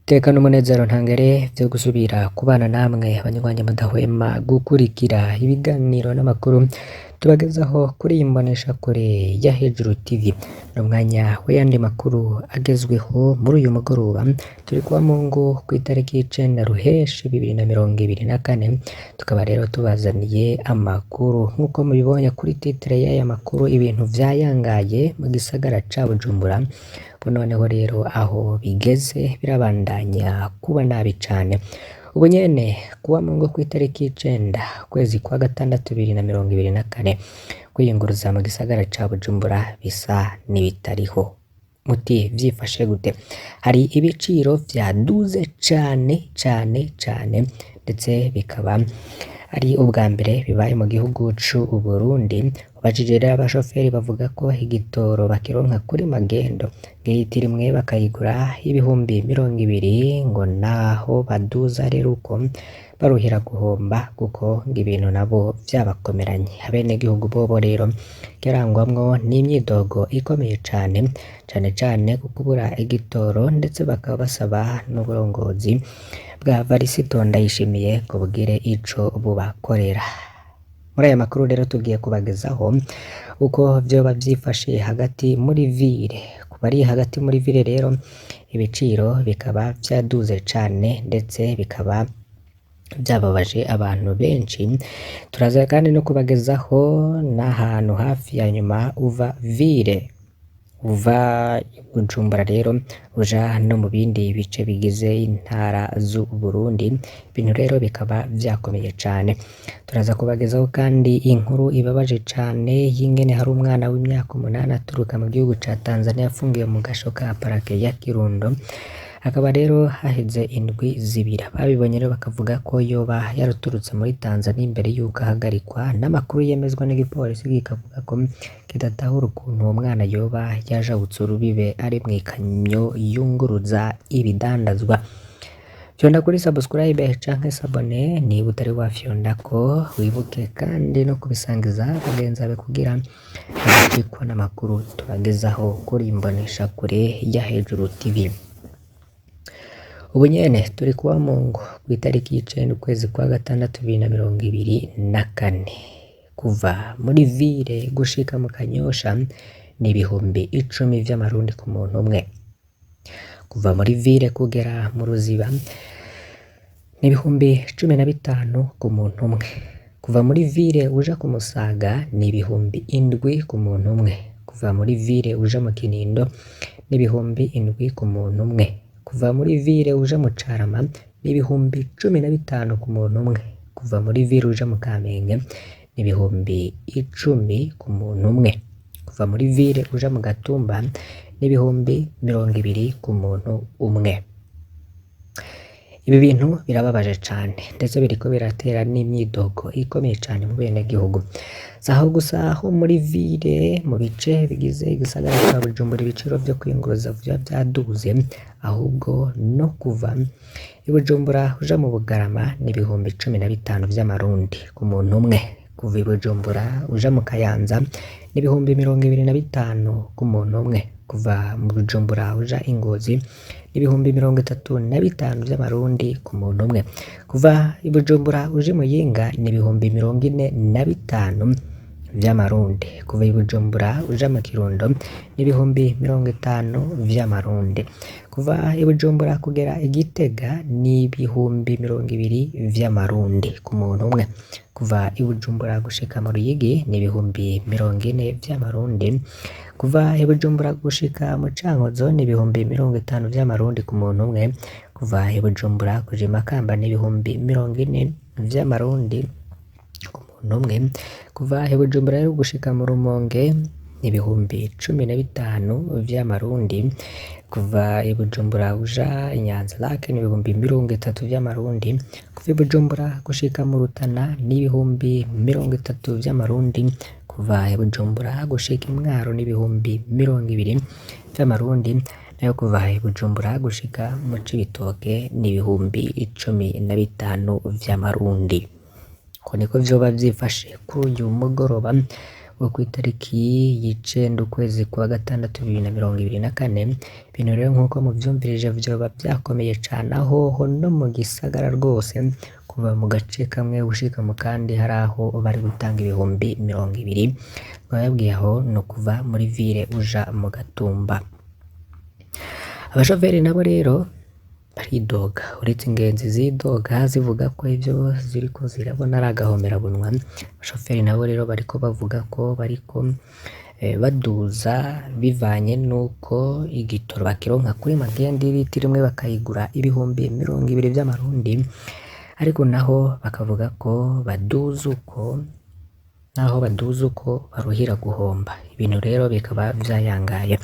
Iteka n'umunezero ntangere vyo gusubira kubana namwe banywanyi mudahwema gukurikira ibiganiro n'amakuru tubagezaho kuri iyi mboneshakure ya Hejuru TV. Ni umwanya w'ayandi makuru agezweho muri uyu mugoroba, turi kuwa Mungu kw'itariki 9 Ruheshi 2024, tukaba rero tubazaniye amakuru nk'uko mubibonye kuri titre y'aya makuru, ibintu vyayangaye mu gisagara ca Bujumbura. Ubu noneho rero aho bigeze birabandanya kuba nabi cane. Ubu nyene kuwa Mungu kw'itariki 9 ukwezi kwa gatandatu 2024, kwiyunguruza mu gisagara ca Bujumbura bisa n'ibitariho. Muti vyifashe gute? Hari ibiciro vyaduze cane cane cane, ndetse bikaba ari ubwa mbere bibaye mu gihugu c'u Burundi. Ubajije rero abashoferi bavuga ko igitoro bakironka kuri magendo, ng'ilitiro imwe bakayigura 20,000, ngo naho baduza rero uko baruhira guhomba kuko ngo ibintu nabo vyabakomeranye. Abenegihugu bobo rero kirangwamwo n'imyidogo ikomeye cane, cane cane ku kubura igitoro, ndetse bakaba basaba n'uburongozi bwa Varisito Ndayishimiye ngo bugire ico bubakorera. Muri aya makuru rero tugiye kubagezaho uko vyoba vyifashe hagati muri ville. Ku bari hagati muri ville rero ibiciro bikaba vyaduze cane, ndetse bikaba vyababaje abantu benshi. Turaza kandi no kubagezaho n'ahantu hafi ya nyuma uva ville, uva Bujumbura rero uja no mu bindi bice bigize intara z'u Burundi, ibintu rero bikaba vyakomeye cane. Turaza kubagezaho kandi inkuru ibabaje cane y'ingene hari umwana w'imyaka 8 aturuka mu gihugu ca Tanzania afungiwe mu gasho ka parake ya Kirundo, hakaba rero haheze indwi zibiri. Ababibonye rero bakavuga ko yoba yaraturutse muri Tanzania imbere y'uko ahagarikwa, n'amakuru yemezwa n'igipolisi kikavuga ko kidatahura ukuntu uwo mwana yoba yajabutse urubibe ari mw'ikamyo yunguruza ibidandazwa. Fyonda kuri subscribe canke s'abonner niba utari wafyondako, wibuke kandi no kubisangiza bagenzi bawe kugira ntibacikwe n'amakuru tubagezaho kuri imboneshakure ya Hejuru TV. Ubu nyene turi kuwa Mungu kw'itariki 9 ukwezi kwa gatandatu 2024, kuva muri ville gushika mu Kanyosha ni 10,000 vy'amarundi ku muntu umwe. Kuva muri ville kugera mu Ruziba ni 15,000 ku muntu umwe. Kuva muri ville uja ku Musaga ni 7,000 ku muntu umwe. Kuva muri ville uja mu Kinindo ni 7,000 ku muntu umwe. Kuva muri ville uja mu Carama ni 15,000 ku muntu umwe. Kuva muri ville uja mu Kamenge ni 10,000 ku muntu umwe. Kuva muri ville uja mu Gatumba ni 20,000 ku muntu umwe. Ibi bintu birababaje cane, ndetse biriko biratera n'imyidogo ikomeye cane mu benegihugu. Si aho gusa ho muri ville, mu bice bigize igisagara ca Bujumbura ibiciro vyo kwiyunguruza vyoba vyaduze, ahubwo no kuva i Bujumbura uja mu Bugarama ni 15,000 vy'amarundi ku muntu umwe. Kuva i Bujumbura uja mu Kayanza ni 25,000 ku muntu umwe. Kuva mu Bujumbura uja i Ngozi ni 35,000 vy'amarundi ku muntu umwe. Kuva i Bujumbura uja i Muyinga ni 45,000 vy'amarundi. Kuva i Bujumbura uja mu Kirundo ni 50,000 vy'amarundi. Kuva i Bujumbura kugera i Gitega ni 20,000 vy'amarundi ku muntu umwe. Kuva i Bujumbura gushika mu Ruyigi ni 40,000 vy'amarundi. Kuva i Bujumbura gushika mu Cankuzo ni 50,000 vy'amarundi ku muntu umwe. Kuva i Bujumbura kuja i Makamba ni 40,000 vy'amarundi ku muntu umwe. Kuva i Bujumbura rero gushika mu Rumonge ni 15,000 vy'amarundi. Kuva i Bujumbura uja i Nyanza-Lac ni 30,000 vy'amarundi. Kuva i Bujumbura gushika mu Rutana ni 30,000 vy'amarundi. Kuva i Bujumbura gushika i Mwaro ni 20,000 vy'amarundi. Nayo kuva i Bujumbura gushika mu Cibitoke ni 15,000 vy'amarundi. Uko niko vyoba vyifashe kuri uyu mugoroba wo kw'itariki y'icenda ukwezi kwa gatandatu 2024. Ibintu rero nk'uko muvyumvirije vyoba vyakomeye cane, ahoho no mu gisagara rwose, kuva mu gace kamwe gushika mu kandi hari aho bari gutanga 20,000. Twababwiye aho no kuva muri ville uja mu Gatumba. Abashoferi nabo rero baridoga, uretse ingenzi zidoga zivuga ko ivyo ziriko zirabona ari agahomerabunwa, abashoferi nabo rero bariko bavuga ko bariko baduza bivanye n'uko igitoro bakironka kuri magendu, litiro imwe bakayigura 20,000 vy'amarundi, ariko naho bakavuga ko baduza uko, naho baduza uko baruhira guhomba. Ibintu rero bikaba vyayangaye.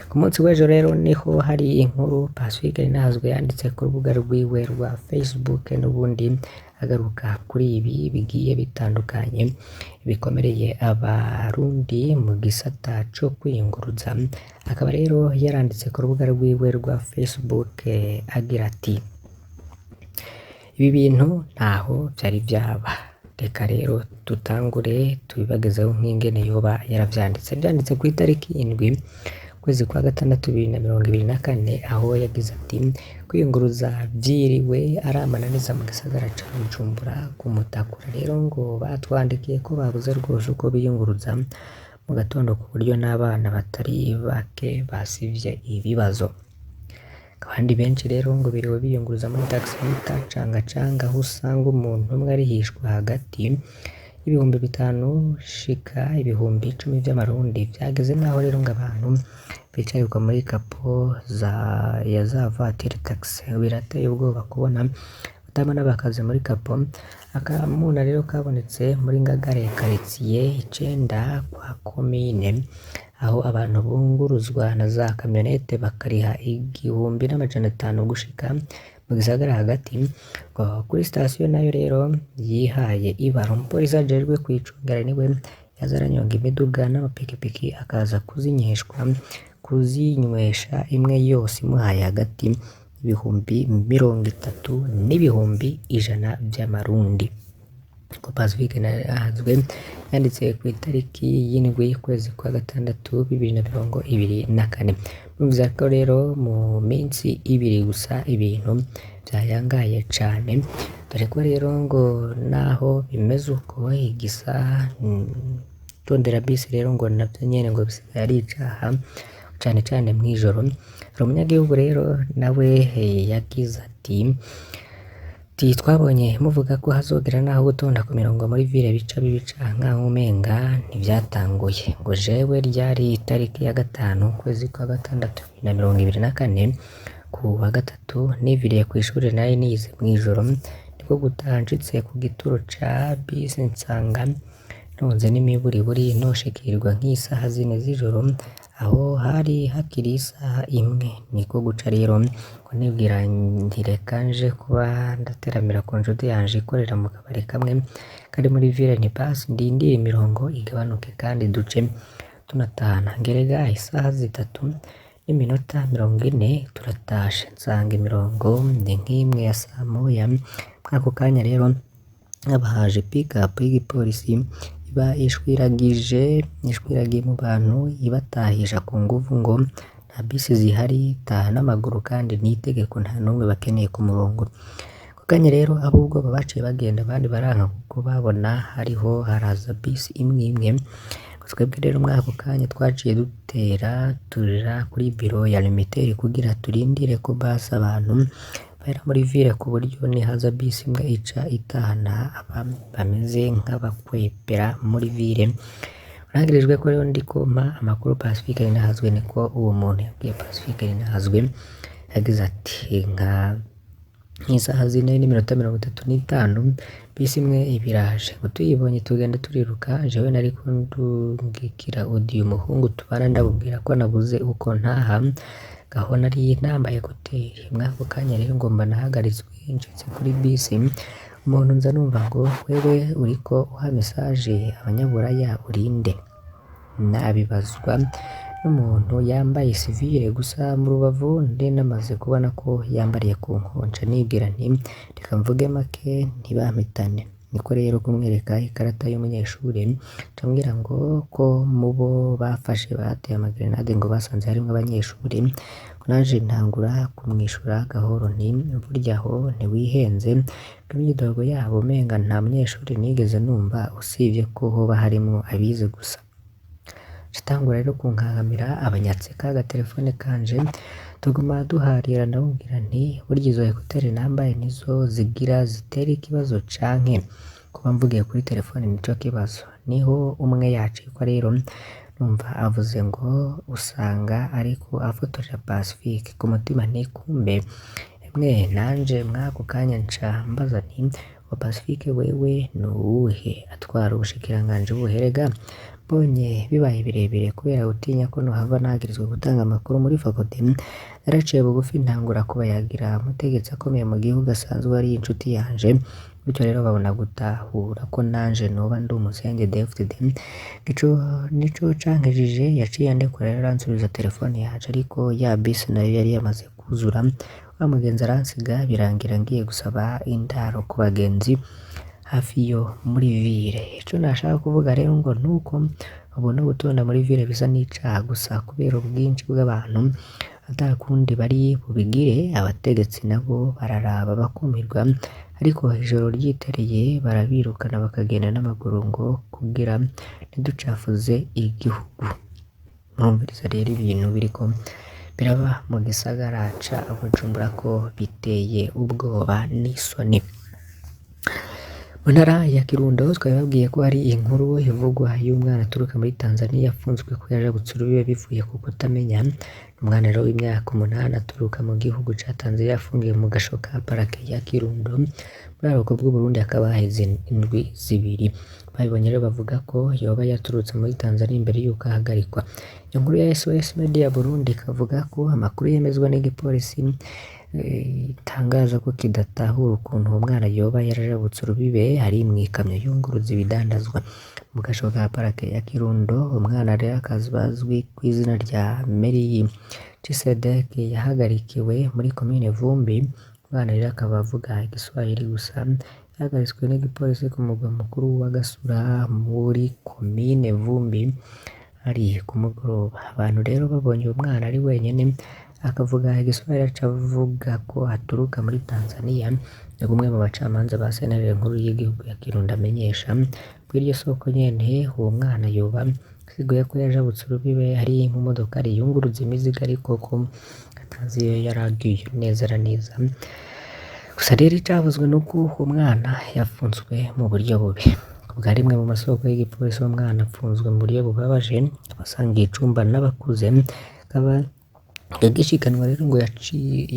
Ku munsi w'ejo rero niho hari inkuru Pacifique Ninahazwe yanditse ku rubuga rwiwe rwa Facebook, n'ubundi agaruka kuri ibi bigiye bitandukanye bikomereye abarundi mu gisata co kwiyunguruza. Akaba rero yaranditse ku rubuga rwiwe rwa Facebook agira ati: ibi bintu ntaho vyari vyaba, reka rero dutangure tubibagezeho nk'ingene yoba yaravyanditse. Vyanditse kw'itariki 7 ukwezi kwa gatandatu 2024, aho yagize ati: kwiyunguruza vyiriwe ari amananiza mu gisagara ca Bujumbura. Ku Mutakura rero ngo batwandikiye ko babuze rwose uko biyunguruza mu gatondo, ku buryo n'abana batari bake basivye ibibazo. Abandi benshi rero ngo biriwe biyunguruza muri taxi bita canga canga, aho usanga umuntu umwe arihishwa hagati y'5,000 shika 10,000 vy'amarundi. Vyageze naho rero ngo abantu bicarirwa muri kapo za ya za vatiri taxi. Birateye ubwoba kubona batabona bakaze muri kapo. Akamuna rero kabonetse muri Ngagara ya karitsiye 9 kwa komine, aho abantu bunguruzwa na za kamyonete bakariha 1,500 gushika mu gisagara hagati. Ngo kuri sitasiyo nayo rero yihaye ibara, umupolisi ajejwe kuyicungera niwe yaza aranyonga imiduga n'amapikipiki akaza kuzinywesha imwe yose imuhaye hagati 30,000 n'ibihumbi 100 vy'amarundi. Ko Pacifique Ninahazwe yanditse ku itariki 7 ukwezi kwa gatandatu 2024. Murumva ko rero mu minsi ibiri gusa ibintu vyayangaye cane, dore ko rero ngo naho bimeze uko igisa tondera bisi rero ngo navyo nyene ngo bisigaye ari icaha, cane cane mw'ijoro. Hari umunyagihugu rero nawe yagize ati: twabonye muvuga ko hazogera naho gutonda ku mirongo muri ville bica bibica nkaho umenga ntivyatanguye. Ngo jewe ryari itariki ya 5 ukwezi kwa gatandatu 2024, ku wa gatatu niviriye kw'ishure nari nize mw'ijoro, niko gutaha nshitse ku gituro ca bisi nsanga ntonze n'imiburiburi noshikirwa nk'isaha 4 z'ijoro, aho hari hakiri isaha 1. Niko guca rero ngo nibwira nti reka nje kuba ndateramira ku nshuti yanje ikorera mu kabari kamwe kari muri ville, nti basi ndindire imirongo igabanuke kandi duce tunatahana. Ngerega isaha 3:40 turatashe, nsanga imirongo ni nk'imwe ya saa moya. Mwako kanya rero haba haje pick up y'igipolisi iba ishwiragije ishwiragiye mu bantu, ibatahisha ku nguvu ngo nta bisi zihari, taha n'amaguru kandi n'itegeko nta n'umwe bakeneye ku murongo. Ako kanya rero ab'ubwoba baciye bagenda, abandi baranka kuko babona hariho haraza bisi imwe imwe. Twebwe rero muri ako kanya twaciye dutera tuja kuri biro ya Lumitel kugira turindire ko basi abantu bahera muri ville, ku buryo nihaza bisi imwe ica itahana aba bameze nk'abakwepera muri ville. Urangirijwe ko rero ndiko mpa amakuru Pacifique Ninahazwe, niko uwo muntu yabwiye Pacifique Ninahazwe. Yagize ati: nka nk'isaha 4:35 bisi imwe ibiraje, ngo tuyibonye tugenda turiruka. Jewe nariko ndungikira audio umuhungu tubana ndamubwira ko nabuze uko ntaha, gaho nari nambaye ekuteri. Mwako kanya rero ngo mba nahagaritswe nshitse kuri bisi, umuntu nza numva ngo wewe uriko uha message abanyaburaya urinde. Nabibazwa n'umuntu yambaye sivile gusa mu rubavu, ndi namaze kubona ko yambariye ku nkonja, nibwira nti reka mvuge make ntibampitane. Niko rero kumwereka ikarata y'umunyeshure, camubwira ngo ko mubo bafashe bateye amagerenade ngo basanze harimwo abanyeshure. Ngo nanje ntangura kumwishura gahoro nti burya aho ntiwihenze, ko imyidogo yabo umenga nta munyeshure nigeze numva usivye ko hoba harimwo abize gusa. Catangura rero kunkankamira abanyatseka agatelefone kanje, tuguma duharira ndamubwira nti burya izo ekuteri nambaye nizo zigira zitere ikibazo canke kuba mvugiye kuri telefone nico kibazo. Niho umwe yacikwa rero numva avuze ngo usanga ariko afotorera Pacifique, ku mutima nti kumbe emwe nanje mwako kanya nca mbaza nti wa Pacifique wewe ni uwuhe atwara ubushikiranganji buhe rega? Mbonye bibaye birebire kubera gutinya ko nohava nagirizwa gutanga amakuru muri Fakote, naraciye bugufi ntangura kubayagira umutegetsi akomeye mu gihugu asanzwe ari inshuti yanje, bityo rero babona gutahura ko nanje noba ndi umusenge DFDD. Ico nico cankijije, yaciye andekura rero aransubiza telefone yanje, ariko ya bisi nayo yari yamaze kuzura, wa mugenzi aransiga birangira ngiye gusaba indaro ku bagenzi hafi yo muri ville. Ico nashaka kuvuga rero ngo nuko ubu no gutonda muri ville bisa n'icaha gusa kubera ubwinshi bw'abantu atakundi bari bubigire, abategetsi nabo bararaba bakumirwa, ariko ijoro ryitereye barabirukana bakagenda n'amaguru ngo kugira ntiducafuze igihugu. Murumviriza rero ibintu biriko biraba mu gisagara ca Bujumbura ko biteye ubwoba n'isoni. Mu ntara ya Kirundo twabibabwiye ko hari inkuru ivugwa y'umwana aturuka muri Tanzania afunzwe ko yajabutse urubibe bivuye ku kutamenya. Umwana rero w'imyaka 8 aturuka mu gihugu ca Tanzania afungiwe mu gasho ka parake ya Kirundo muri aruko bw'Uburundi hakaba haheze indwi zibiri. Babibonye rero bavuga ko yoba yaturutse muri Tanzania imbere y'uko ahagarikwa. Inkuru ya SOS Media Burundi ikavuga ko amakuru yemezwa n'igipolisi itangaza ko kidatahura ukuntu uwo mwana yoba yarajabutse urubibe ari mw'ikamyo yunguruza ibidandazwa mu gasho ka parake ya Kirundo. Umwana rero akaba azwi kw'izina rya Meriyi Tshisekedi yahagarikiwe muri komine Vumbi. Umwana rero akaba avuga igiswahili gusa, yahagaritswe n'igipolisi ku mugwa mukuru wa Gasura muri komine Vumbi ari ku mugoroba. Abantu rero babonye uwo mwana ari wenyene akavuga igiswahili aca avuga ko aturuka muri Tanzania. Ni umwe mu bacamanza ba sentare nkuru y'igihugu ya Kirundo amenyesha ko iryo soko nyene uwo mwana yoba asiguye ko yajabutse urubibe ari mu modokari yunguruza imizigo ariko ko atazi iyo yaragiye neza na neza. Gusa rero icavuzwe nuko uwo mwana yafunzwe mu buryo bubi. Kubwa rimwe mu masoko y'igipolisi, uwo mwana apfunzwe mu buryo bubabaje, abasangiye icumba n'abakuze, akaba yagishikanwa rero ngo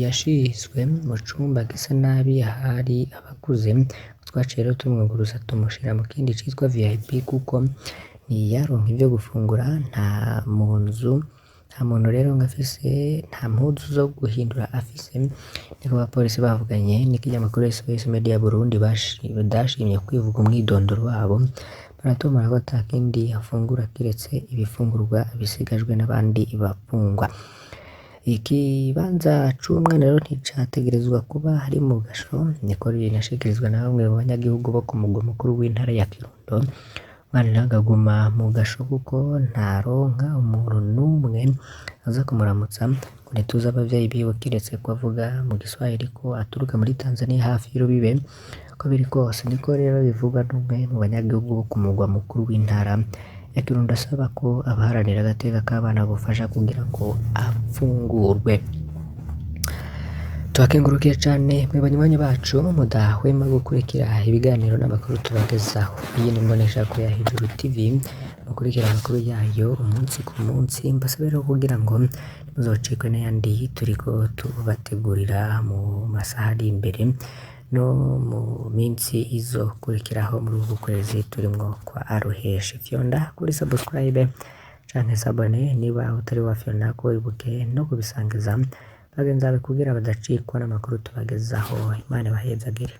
yashizwe mu cumba gisa nabi ahari abakuze. Twaciye rero tumwunguruza tumushira mu kindi citwa VIP kuko ntiyaronka ivyo gufungura, nta mu nzu nta muntu rero ngo afise, nta mpuzu zo guhindura afise. Niko abapolisi bavuganye n'ikinyamakuru SOS Media Burundi badashimye kwivuga umwidondoro wabo, baratomora ko ata kindi afungura kiretse ibifungurwa bisigajwe n'abandi bafungwa. Ikibanza c'umwana rero nticategerezwa kuba ari mu gasho, niko binashikirizwa na bamwe mu banyagihugu bo ku mugwa mukuru w'intara ya Kirundo. Umwana rero akaguma mu gasho kuko ntaronka umuntu n'umwe aza kumuramutsa, ngo ntituzi abavyeyi biwe kiretse ko avuga mu giswahili ko aturuka muri Tanzania hafi y'urubibe. Uko biri kose niko rero bivugwa n'umwe mu banyagihugu bo ku mugwa mukuru w'intara ya Kirundo, asaba ko abaharanira agateka k'abana bofasha kugira ngo afungurwe. Tubakengurukiye cane mwe banywanyi bacu mudahwema gukurikira ibiganiro n'amakuru tubagezaho. Iyi ni imboneshakure ya Hejuru TV, mukurikira amakuru yayo umunsi ku munsi. Mbasabe rero kugira ngo ntimuzocikwe n'ayandi turiko tubategurira mu masaha ari imbere no mu minsi izokurikiraho muri uku kwezi turimwo kwa Aruheshe. Fyonda kuri subscribe canke s'abone niba utari wafyonda, ko ibuke no kubisangiza bagenzi bawe kugira badacikwa n'amakuru tubagezaho. Imana ibahezagire.